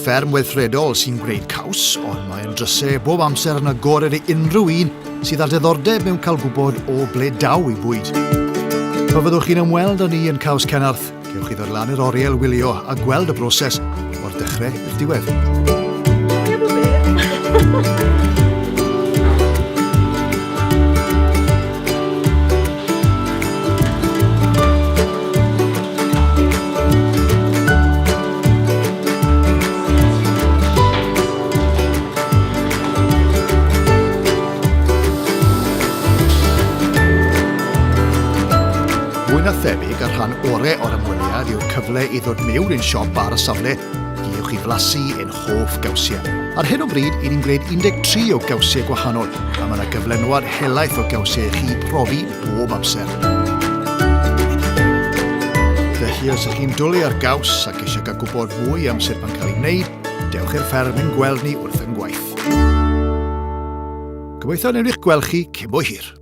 fferm weithredol sy'n gwneud caws, ond mae'n drysau bob amser yn agored i unrhyw un sydd â diddordeb mewn cael gwybod o ble daw ei bwyd. Pan fyddwch chi'n ymweld â ni yn Caws Cenarth, cewch chi ddod lan i'r oriel wylio a gweld y broses o'r dechrau i'r diwedd. Mwy na thebyg, y rhan ore o'r ymweliad yw'r cyfle i ddod mewn i'n siop ar y safle i ewch i flasu ein hoff gawsiau. Ar hyn o bryd, i ni'n gwneud 13 o gawsiau gwahanol, a mae yna gyflenwad helaeth o gawsiau i chi profi bob amser. Felly, os ydych chi'n dwlu ar gaws ac eisiau cael gwybod mwy am sut mae'n cael ei wneud, dewch i'r fferm i'n gweld ni wrth yn gwaith. Gobeithio newn ni'ch gweld chi cyn bo hir.